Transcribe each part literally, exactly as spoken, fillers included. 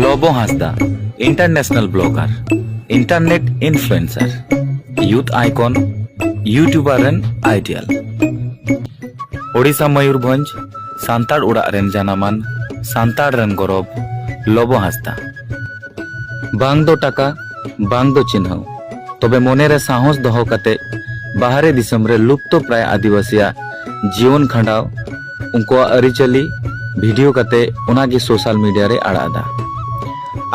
ᱞᱚᱵᱚ ᱦᱟᱸᱥᱫᱟ, international blogger, internet influencer, youth icon, YouTuber ᱨᱮᱱ ideal᱾ Odisha Mayurbhanj, Santal ᱚᱲᱟᱜ ᱨᱮᱱ ᱡᱟᱱᱟᱢᱟᱱ, ᱥᱟᱱᱛᱟᱲ ᱨᱮᱱ ᱜᱚᱨᱚᱵᱽ, ᱞᱚᱵᱚ ᱦᱟᱸᱥᱫᱟ᱾ ᱵᱟᱝ ᱫᱚ ᱴᱟᱠᱟ, ᱵᱟᱝ ᱫᱚ ᱪᱤᱱᱦᱟᱹᱣ, ᱛᱚᱵᱮ ᱢᱚᱱᱮ ᱨᱮ ᱥᱟᱦᱚᱥ ᱫᱚᱦᱚ ᱠᱟᱛᱮ ᱵᱟᱦᱨᱮ ᱫᱤᱥᱚᱢ ᱨᱮ ᱞᱩᱯᱛᱚ ᱯᱨᱟᱭ ᱟᱹᱫᱤᱵᱟᱹᱥᱤᱭᱟᱜ ᱡᱤᱭᱚᱱ ᱠᱷᱟᱸᱰᱟᱣ, ᱩᱱᱠᱩᱣᱟᱜ ᱟᱹᱨᱤᱪᱟᱹᱞᱤ video ᱠᱟᱛᱮ ᱚᱱᱟ ᱜᱮ social media ᱨᱮ ᱟᱲᱟᱜ ᱮᱫᱟ᱾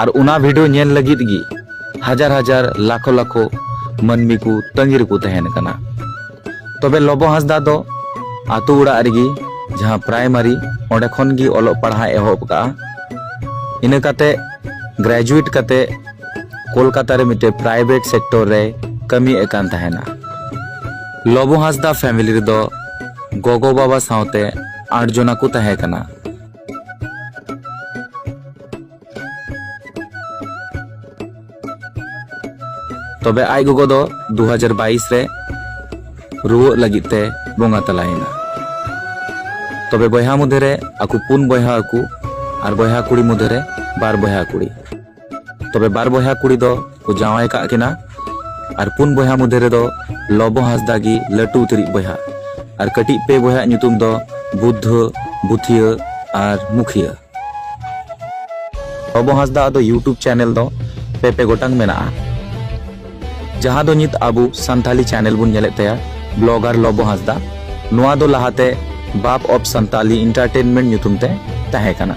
ᱟᱨ ᱚᱱᱟ video ᱧᱮᱞ ᱞᱟᱹᱜᱤᱫ ᱜᱮ ᱦᱟᱡᱟᱨ ᱦᱟᱡᱟᱨ, ᱞᱟᱠᱷᱚ ᱞᱟᱠᱷᱚ ᱢᱟᱹᱱᱢᱤ ᱠᱚ ᱛᱟᱺᱜᱤ ᱨᱮᱠᱚ ᱛᱟᱦᱮᱱ ᱠᱟᱱᱟ᱾ ᱛᱚᱵᱮ ᱞᱚᱵᱚ ᱦᱟᱸᱥᱫᱟ ᱫᱚ ᱟᱛᱳ ᱚᱲᱟᱜ ᱨᱮᱜᱮ, ᱡᱟᱦᱟᱸ primary, ᱚᱸᱰᱮ ᱠᱷᱚᱱ ᱜᱮ ᱚᱞᱚᱜ ᱯᱟᱲᱦᱟᱜ ᱮᱦᱚᱵ ᱠᱟᱜᱼᱟ᱾ ᱤᱱᱟᱹ ᱠᱟᱛᱮ graduate ᱠᱟᱛᱮ ᱠᱳᱞᱠᱟᱛᱟ ᱨᱮ ᱢᱤᱫᱴᱮᱡ private sector ᱨᱮ ᱠᱟᱹᱢᱤᱭᱮᱫ ᱠᱟᱱ ᱛᱟᱦᱮᱱᱟ᱾ ᱞᱚᱵᱚ ᱦᱟᱸᱥᱫᱟ family ᱨᱮᱫᱚ ᱜᱚᱜᱚ ᱵᱟᱵᱟ ᱥᱟᱶᱛᱮ ᱟᱴ ᱡᱚᱱᱟ ᱠᱚ ᱛᱟᱦᱮᱸ ᱠᱟᱱᱟ᱾ ᱛᱚᱵᱮ ᱟᱡ ᱜᱚᱜᱚ ᱫᱚ ᱫᱩ ᱦᱟᱡᱟᱨ ᱵᱟᱭᱤᱥ ᱨᱮ ᱨᱩᱣᱟᱹᱜ ᱞᱟᱹᱜᱤᱫ ᱛᱮ ᱵᱚᱸᱜᱟ ᱛᱟᱞᱟᱭᱮᱱᱟ᱾ ᱛᱚᱵᱮ ᱵᱚᱭᱦᱟ ᱢᱚᱫᱽᱫᱷᱮ ᱨᱮ ᱟᱠᱚ ᱯᱩᱱ ᱵᱚᱭᱦᱟ ᱟᱠᱚ, ᱟᱨ ᱵᱚᱭᱦᱟ ᱠᱩᱲᱤ ᱢᱚᱫᱽᱫᱷᱮ ᱨᱮ ᱵᱟᱨ ᱵᱚᱭᱦᱟ ᱠᱩᱲᱤ᱾ ᱛᱚᱵᱮ ᱵᱟᱨ ᱵᱚᱭᱦᱟ ᱠᱩᱲᱤ ᱫᱚ ᱠᱚ ᱡᱟᱶᱟᱭ ᱠᱟᱜ ᱠᱤᱱᱟ, ᱟᱨ ᱯᱩᱱ ᱵᱚᱭᱦᱟ ᱢᱚᱫᱽᱫᱷᱮ ᱨᱮᱫᱚ ᱞᱚᱵᱚ ᱦᱟᱸᱥᱫᱟ ᱜᱮ ᱞᱟᱹᱴᱩ ᱩᱛᱟᱹᱨᱤᱡ ᱵᱚᱭᱦᱟ, ᱟᱨ ᱠᱟᱹᱴᱤᱡ ᱯᱮ ᱵᱚᱭᱦᱟ ᱧᱩᱛᱩᱢ ᱫᱚ ᱵᱩᱫᱽᱫᱷᱚ, ᱵᱩᱛᱷᱤᱭᱟᱹ ᱟᱨ ᱢᱩᱠᱷᱤᱭᱟᱹ᱾ ᱞᱚᱵᱚ ᱦᱟᱸᱥᱫᱟ ᱫᱚ YouTube channel ᱫᱚ ᱯᱮ ᱯᱮ ᱜᱚᱴᱟᱝ ᱢᱮᱱᱟᱜᱼᱟ, ᱡᱟᱦᱟᱸ ᱫᱚ ᱱᱤᱛ ᱟᱵᱚ ᱥᱟᱱᱛᱷᱟᱞᱤ channel ᱵᱚᱱ ᱧᱮᱞᱮᱫ ᱛᱟᱭᱟ, blogger ᱞᱚᱵᱚ ᱦᱟᱸᱥᱫᱟ᱾ ᱱᱚᱣᱟ ᱫᱚ ᱞᱟᱦᱟᱛᱮ Bap of Santali Entertainment ᱧᱩᱛᱩᱢ ᱛᱮ ᱛᱟᱦᱮᱸ ᱠᱟᱱᱟ᱾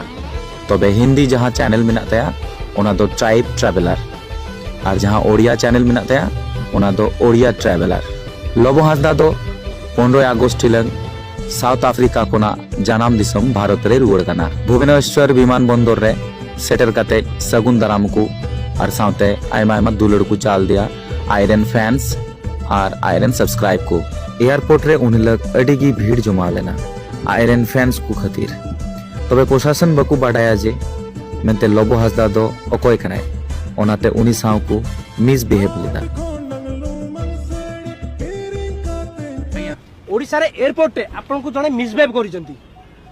ᱛᱚᱵᱮ ᱦᱤᱱᱫᱤ ᱡᱟᱦᱟᱸ channel ᱢᱮᱱᱟᱜ ᱛᱟᱭᱟ, ᱚᱱᱟ ᱫᱚ Tribe Traveller, ᱟᱨ ᱡᱟᱦᱟᱸ ᱳᱰᱤᱭᱟ channel ᱢᱮᱱᱟᱜ ᱛᱟᱭᱟ, ᱚᱱᱟ ᱫᱚ ᱳᱰᱤᱭᱟ Traveller᱾ ᱞᱚᱵᱚ ᱦᱟᱸᱥᱫᱟ ᱫᱚ ᱯᱚᱱᱨᱚᱭ ᱟᱜᱚᱥᱴ ᱦᱤᱞᱳᱜ ᱥᱟᱣᱩᱛᱷ ᱟᱯᱷᱨᱤᱠᱟ ᱠᱷᱚᱱᱟᱜ ᱡᱟᱱᱟᱢ ᱫᱤᱥᱚᱢ ᱵᱷᱟᱨᱚᱛ ᱨᱮ ᱨᱩᱣᱟᱹᱲ ᱠᱟᱱᱟ᱾ ᱵᱷᱩᱵᱚᱱᱮᱥᱣᱚᱨ ᱵᱤᱢᱟᱱ ᱵᱚᱱᱫᱚᱨ ᱨᱮ ᱥᱮᱴᱮᱨ ᱠᱟᱛᱮ ᱥᱟᱹᱜᱩᱱ ᱫᱟᱨᱟᱢ ᱠᱚ ᱟᱨ ᱥᱟᱶᱛᱮ ᱟᱭᱢᱟ ᱟᱭᱢᱟ ᱫᱩᱞᱟᱹᱲ ᱠᱚ ᱪᱟᱞ ᱟᱫᱮᱭᱟ ᱟᱡᱨᱮᱱ fans ᱟᱨ ᱟᱡᱨᱮᱱ subscribe ᱠᱚ᱾ Airport ᱨᱮ ᱩᱱ ᱦᱤᱞᱳᱜ ᱟᱹᱰᱤ ᱜᱮ ᱵᱷᱤᱲ ᱡᱚᱢᱟᱣ ᱞᱮᱱᱟ ᱟᱡᱨᱮᱱ fans ᱠᱚ ᱠᱷᱟᱹᱛᱤᱨ᱾ ᱛᱚᱵᱮ ᱯᱨᱚᱥᱟᱥᱚᱱ ᱵᱟᱠᱚ ᱵᱟᱰᱟᱭᱟ ᱡᱮ ᱢᱮᱱᱛᱮ ᱞᱚᱵᱚ ᱦᱟᱸᱥᱫᱟ ᱫᱚ ᱚᱠᱚᱭ ᱠᱟᱱᱟᱭ, ᱚᱱᱟᱛᱮ ᱩᱱᱤ ᱥᱟᱶ ᱠᱚ misbehave ᱞᱮᱫᱟ᱾ ଓଡ଼ିଶାରେ ଏୟାରପୋର୍ଟରେ ଆପଣଙ୍କୁ ଜଣେ ମିସବିହେଭ କରିଛନ୍ତି।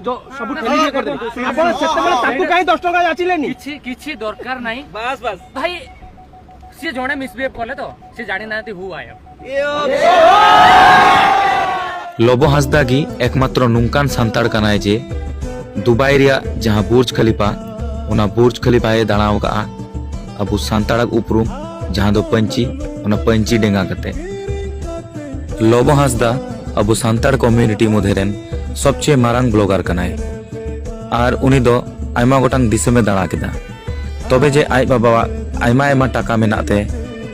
जो सब ठेली ये कर देली। आपण सेतेबेले ताकू काहे दस टका जाचिलेनी? କିଛି କିଛି ଦରକାର ନାହିଁ। ବାସ୍, ବାସ୍। ଭାଇ, ସିଏ ଜଣେ ମିସବିହେଭ କଲେ ତ, ସିଏ ଜାଣିନାହାନ୍ତି ହୁ ଆଇ ଏମ୍। ᱞᱚᱵᱚ ᱦᱟᱸᱥᱫᱟ ᱜᱮ ᱮᱠᱢᱟᱛᱨᱚ ᱱᱚᱝᱠᱟᱱ ᱥᱟᱱᱛᱟᱲ ᱠᱟᱱᱟᱭ ᱡᱮ ᱫᱩᱵᱟᱭ ᱨᱮᱭᱟᱜ ᱡᱟᱦᱟᱸ ᱵᱩᱨᱡᱽ ᱠᱷᱟᱞᱤᱯᱟ, ᱚᱱᱟ ᱵᱩᱨᱡᱽ ᱠᱷᱟᱞᱤᱯᱟᱭ ᱫᱟᱬᱟ ᱟᱠᱟᱫᱼᱟ ᱟᱵᱚ ᱥᱟᱱᱛᱟᱲᱟᱜ ᱩᱯᱨᱩᱢ, ᱡᱟᱦᱟᱸ ᱫᱚ ᱯᱟᱹᱧᱪᱤ, ᱚᱱᱟ ᱯᱟᱹᱧᱪᱤ ᱰᱮᱸᱜᱟ ᱠᱟᱛᱮ᱾ ᱞᱚᱵᱚ ᱦᱟᱸᱥᱫᱟ ᱟᱵᱚ ᱥᱟᱱᱛᱟᱲ ᱠᱚᱢᱭᱩᱱᱤᱴᱤ ᱢᱚᱫᱽᱫᱷᱮ ᱨᱮᱱ ᱥᱚᱵᱪᱮᱭᱮ ᱢᱟᱨᱟᱝ ᱵᱞᱚᱜᱟᱨ ᱠᱟᱱᱟᱭ᱾ ᱟᱨ ᱩᱱᱤ ᱫᱚ ᱟᱭᱢᱟ ᱜᱚᱴᱟᱝ ᱫᱤᱥᱚᱢᱮ ᱫᱟᱬᱟ ᱠᱮᱫᱟ᱾ ᱛᱚᱵᱮ ᱡᱮ ᱟᱡ ᱵᱟᱵᱟᱣᱟᱜ ᱟᱭᱢᱟ ᱟᱭᱢᱟ ᱴᱟᱠᱟ ᱢᱮᱱᱟᱜ ᱛᱮ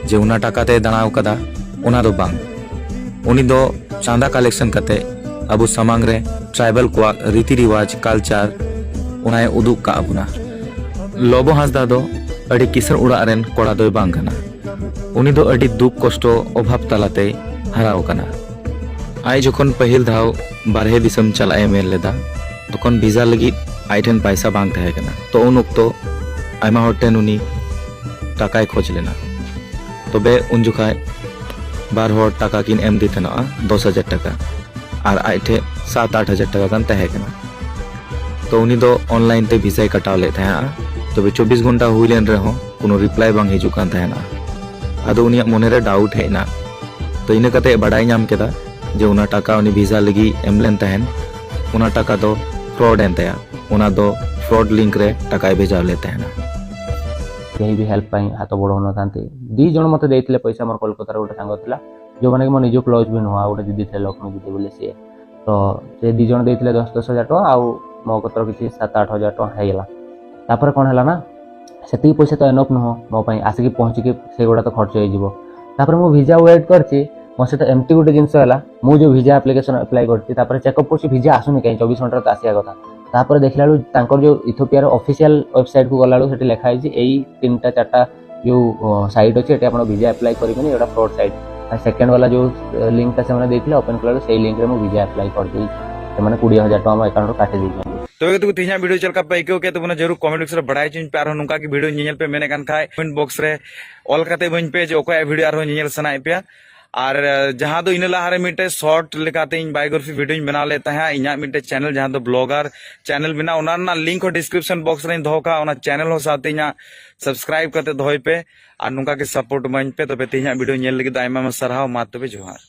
ᱡᱮ ᱚᱱᱟ ᱴᱟᱠᱟ ᱛᱮᱭ ᱫᱟᱬᱟ ᱟᱠᱟᱫᱟ, ᱚᱱᱟ ᱫᱚ ᱵᱟᱝ᱾ ᱩᱱᱤ ᱫᱚ ᱪᱟᱸᱫᱟ ᱠᱟᱞᱮᱠᱥᱚᱱ ᱠᱟᱛᱮ ᱟᱵᱚ ᱥᱟᱢᱟᱝ ᱨᱮ ᱴᱨᱟᱭᱵᱟᱞ ᱠᱚᱣᱟᱜ ᱨᱤᱛᱤ ᱨᱤᱣᱟᱡᱽ, ᱠᱟᱞᱪᱟᱨ, ᱚᱱᱟᱭ ᱩᱫᱩᱜ ᱠᱟᱜ ᱵᱚᱱᱟ᱾ ᱞᱚᱵᱚ ᱦᱟᱸᱥᱫᱟ ᱫᱚ ᱟᱹᱰᱤ ᱠᱤᱥᱟᱹᱬ ᱚᱲᱟᱜ ᱨᱮᱱ ᱠᱚᱲᱟ ᱫᱚᱭ ᱵᱟᱝ ᱠᱟᱱᱟ᱾ ᱩᱱᱤ ᱫᱚ ᱟᱹᱰᱤ ᱫᱩᱠ ᱠᱚᱥᱴᱚ ᱚᱵᱷᱟᱵ ᱛᱟᱞᱟᱛᱮᱭ ᱦᱟᱨᱟ ᱟᱠᱟᱱᱟ᱾ ᱟᱡ ᱡᱚᱠᱷᱚᱱ ᱯᱟᱹᱦᱤᱞ ᱫᱷᱟᱣ ᱵᱟᱨᱦᱮ ᱫᱤᱥᱚᱢ ᱪᱟᱞᱟᱜ ᱮ ᱢᱮᱱ ᱞᱮᱫᱟ, ᱛᱚᱠᱷᱚᱱ ᱵᱷᱤᱥᱟ ᱞᱟᱹᱜᱤᱫ ᱟᱡ ᱴᱷᱮᱱ ᱯᱟᱭᱥᱟ ᱵᱟᱝ ᱛᱟᱦᱮᱸ ᱠᱟᱱᱟ᱾ ᱛᱚ ᱩᱱ ᱚᱠᱛᱚ ᱟᱭᱢᱟ ᱦᱚᱲ ᱴᱷᱮᱱ ᱩᱱᱤ ᱴᱟᱠᱟᱭ ᱠᱷᱚᱡᱽ ᱞᱮᱱᱟ᱾ ᱛᱚᱵᱮ ᱩᱱ ᱡᱚᱠᱷᱟᱡ ᱵᱟᱨ ᱦᱚᱲ ᱴᱟᱠᱟ ᱠᱤᱱ ᱮᱢ ᱫᱤ ᱛᱟᱦᱮᱱᱚᱜᱼᱟ, ᱫᱚᱥ ᱦᱟᱡᱟᱨ ᱴᱟᱠᱟ, ᱟᱨ ᱟᱡ ᱴᱷᱮᱡ ᱥᱟᱛ ᱟᱴ ᱦᱟᱡᱟᱨ ᱴᱟᱠᱟ ᱜᱟᱱ ᱛᱟᱦᱮᱸ ᱠᱟᱱᱟ᱾ ᱛᱚ ᱩᱱᱤ ᱫᱚ ᱚᱱᱞᱟᱭᱤᱱ ᱛᱮ ᱵᱷᱤᱥᱟᱭ ᱠᱟᱴᱟᱣ ᱞᱮᱫ ᱛᱟᱦᱮᱸᱜᱼᱟ᱾ ᱛᱚᱵᱮ ᱪᱚᱵᱵᱤᱥ ᱜᱷᱚᱱᱴᱟ ᱦᱩᱭ ᱞᱮᱱ ᱨᱮᱦᱚᱸ ᱠᱳᱱᱳ ᱨᱤᱯᱞᱟᱭ ᱵᱟᱝ ᱦᱤᱡᱩᱜ ᱠᱟᱱ ᱛᱟᱦᱮᱱᱟ᱾ ᱟᱫᱚ ᱩᱱᱤᱭᱟᱜ ᱢᱚᱱᱮᱨᱮ ᱰᱟᱣᱩᱴ ᱦᱮᱡ ᱮᱱᱟ᱾ ᱛᱚ ᱤᱱᱟᱹ ᱠᱟᱛᱮ ᱵᱟᱰᱟᱭ ᱧᱟᱢ ᱠᱮᱫᱟ ᱡᱮ ᱚᱱᱟ ᱴᱟᱠᱟ ᱩᱱᱤ ᱵᱷᱤᱥᱟ ᱞᱟᱹᱜᱤᱫ ᱮᱢ ᱞᱮᱱ ᱛᱟᱦᱮᱱ, ᱚᱱᱟ ᱴᱟᱠᱟ ᱫᱚ ᱯᱷᱨᱚᱰ ᱮᱱ ᱛᱟᱭᱟ᱾ ᱚᱱᱟ ᱫᱚ ᱯᱷᱨᱚᱰ ᱞᱤᱝᱠ ᱨᱮ ᱴᱟᱠᱟᱭ ᱵᱷᱮᱡᱟᱣ ᱞᱮᱫ ᱛᱟᱦᱮᱱᱟ᱾ କେହି ବି ହେଲ୍ପ ପାଇଁ ହାତ ବଢ଼ଉନଥାନ୍ତି। ଦି ଜଣ ମୋତେ ଦେଇଥିଲେ ପଇସା। ମୋର କୋଲକାତାର ଗୋଟେ ସାଙ୍ଗ ଥିଲା, ଯେଉଁମାନେ କି ମୋ ନିଜ କ୍ଲୋଜ୍ ବି ନୁହଁ, ଆଉ ଗୋଟେ ଦିଦି ଥିଲେ, ଲକ୍ଷ୍ମୀ ଦିଦି ବୋଲି ସିଏ। ତ ସେ ଦି ଜଣ ଦେଇଥିଲେ ଦଶ ଦଶ ହଜାର ଟଙ୍କା, ଆଉ ମୋ କତର କିଛି ସାତ ଆଠ ହଜାର ଟଙ୍କା ହେଇଗଲା। ତାପରେ କ'ଣ ହେଲା ନା, ସେତିକି ପଇସା ତ ଏନଫ୍ ନୁହଁ ମୋ ପାଇଁ, ଆସିକି ପହଞ୍ଚିକି ସେଗୁଡ଼ା ତ ଖର୍ଚ୍ଚ ହେଇଯିବ। ତାପରେ ମୁଁ ଭିଜା ୱେଟ୍ କରିଛି। ମୋ ସହିତ ଏମିତି ଗୋଟେ ଜିନିଷ ହେଲା, ମୁଁ ଯେଉଁ ଭିଜା ଆପ୍ଲିକେସନ୍ ଆପ୍ଲାଏ କରିଛି, ତାପରେ ଚେକ୍ଅପ୍ କରୁଛି ଭିଜା ଆସୁନି କାହିଁ, ଚବିଶ ଘଣ୍ଟାରେ ତ ଆସିବା କଥା। ତାପରେ ଦେଖିଲା ବେଳକୁ ତାଙ୍କର ଯେଉଁ ଇଥିଓପିଆର ଅଫିସିଆଲ ୱେବସାଇଟ୍କୁ ଗଲାବେଳକୁ ସେଠି ଲେଖା ହେଇଛି ଏଇ ତିନିଟା ଚାରିଟା ଯେଉଁ ସାଇଟ୍ ଅଛି, ଏଠି ଆପଣ ଭିଜା ଆପ୍ଲାଏ କରିବେନି, ଏଗୁଡ଼ା ଫ୍ରଡ୍ ସାଇଟ୍। ସେକେଣ୍ଡ ବାଲା ଯେଉଁ ଲିଙ୍କଟା ସେମାନେ ଦେଇଥିଲେ, ଓପନ୍ କଲାବେଳକୁ ସେଇ ଲିଙ୍କରେ ମୁଁ ଭିଜା ଆପ୍ଲାଏ କରିଦେଇଛି। ସେମାନେ କୋଡ଼ିଏ ହଜାର ଟଙ୍କା ମୋ ଆକାଉଣ୍ଟରୁ କାଟି ଦେଇଛନ୍ତି। ᱛᱚᱵᱮ ᱜᱟᱛᱮ ᱠᱚ, ᱛᱮᱦᱮᱧᱟᱜ ᱵᱷᱤᱰᱤᱭᱳ ᱪᱮᱫ ᱞᱮᱠᱟ ᱯᱮ ᱟᱹᱭᱠᱟᱹᱣ ᱠᱮᱫ ᱛᱟᱵᱚᱱᱟ, ᱡᱟᱹᱨᱩᱲ ᱠᱚᱢᱮᱱᱴ ᱵᱚᱠᱥ ᱨᱮ ᱵᱟᱲᱟᱭ ᱦᱚᱪᱚᱧ ᱯᱮ᱾ ᱟᱨᱦᱚᱸ ᱱᱚᱝᱠᱟ ᱜᱮ ᱵᱷᱤᱰᱤᱭᱳ ᱧᱮᱧᱮᱞ ᱯᱮ ᱢᱮᱱᱮᱫ ᱠᱟᱱ ᱠᱷᱟᱡ, ᱠᱚᱢᱮᱱᱴ ᱵᱚᱠᱥ ᱨᱮ ᱚᱞ ᱠᱟᱛᱮ ᱤᱢᱟᱹᱧ ᱯᱮ ᱡᱮ ᱚᱠᱚᱭᱟᱜ ᱵᱷᱤᱰᱤᱭᱳ ᱟᱨᱦᱚᱸ ᱧᱮᱧᱮᱞ ᱥᱟᱱᱟᱭᱮᱫ ᱯᱮᱭᱟ᱾ ᱟᱨ ᱡᱟᱦᱟᱸ ᱫᱚ ᱤᱱᱟᱹ ᱞᱟᱦᱟᱨᱮ ᱢᱤᱫᱴᱮᱡ ᱥᱚᱨᱴ ᱞᱮᱠᱟᱛᱮ ᱤᱧ ᱵᱟᱭᱳᱜᱨᱟᱯᱷᱤ ᱵᱷᱤᱰᱤᱭᱳᱧ ᱵᱮᱱᱟᱣ ᱞᱮᱫ ᱛᱟᱦᱮᱸᱫ, ᱤᱧᱟᱹᱜ ᱢᱤᱫᱴᱮᱡ ᱪᱮᱱᱮᱞ ᱡᱟᱦᱟᱸ ᱫᱚ ᱵᱞᱚᱜᱟᱨ ᱪᱮᱱᱮᱞ ᱢᱮᱱᱟᱜᱼᱟ, ᱚᱱᱟ ᱨᱮᱱᱟᱜ ᱞᱤᱝᱠ ᱦᱚᱸ ᱰᱤᱥᱠᱨᱤᱯᱥᱚᱱ ᱵᱚᱠᱥ ᱨᱮᱧ ᱫᱚᱦᱚ ᱠᱟᱜᱼᱟ᱾ ᱚᱱᱟ ᱪᱮᱱᱮᱞ ᱦᱚᱸ ᱥᱟᱶᱛᱮ ᱤᱧᱟᱹᱜ ᱥᱟᱵᱥᱠᱨᱟᱭᱤᱵ ᱠᱟᱛᱮ ᱫᱚᱦᱚᱭ ᱯᱮ ᱟᱨ ᱱᱚᱝᱠᱟ ᱜᱮ ᱥᱟᱯᱳᱨᱴ ᱤᱢᱟᱹᱧ ᱯᱮ᱾ ᱛᱚᱵᱮ ᱛᱮᱦᱮᱧᱟᱜ ᱵᱷᱤᱰᱤᱭᱳ ᱧᱮᱞ ᱞᱟᱹᱜᱤᱫ ᱫᱚ ᱟᱭᱢᱟ ᱟᱭᱢᱟ ᱥᱟᱨᱦᱟᱣ᱾ ᱢᱟ ᱛᱚᱵᱮ ᱡᱚᱦᱟᱨ᱾